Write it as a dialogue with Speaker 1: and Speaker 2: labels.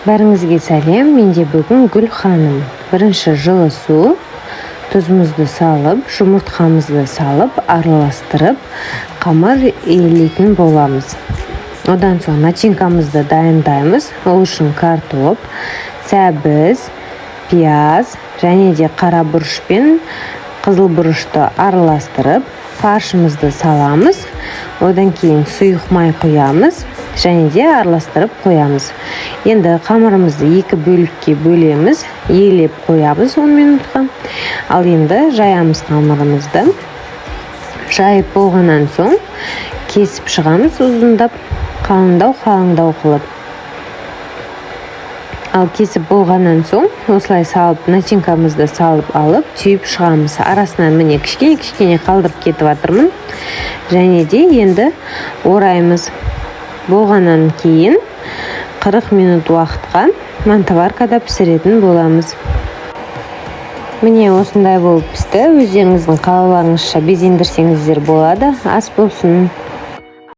Speaker 1: Бәріңізге сәлем! Менде бүгін гүл ханым. Бірінші жылы су, тұзымызды салып, жұмыртқамызды салып, араластырып, қамыр илейтін боламыз. Одан соң начинкамызды дайындаймыз. Ол үшін картоп, сәбіз, пияз және де қара бұрыш пен қызыл бұрышты араластырып, фаршымызды саламыз. Одан кейін сұйық май құямыз және де араластырып қоямыз. Енді қамырымызды екі бөлікке бөлеміз, елеп қоямыз 10 минутқа. Ал енді жаямыз. Қамырымызды жайып болғаннан соң кесіп шығамыз ұзындап, қалыңдау қалыңдау қылып. Ал кесіп болғаннан соң осылай салып, начинкамызды салып алып, түйіп шығамыз. Арасынан, міне, кішкене кішкене қалдырып кетіп жатырмын. Және де енді ораймыз. Болғаннан кейін 40 минут уақытқа мантоваркада пісіретін боламыз. Міне, осындай болып пісті. Өздеріңіздің қалауларыңызша безендірсеңіздер болады. Ас болсын!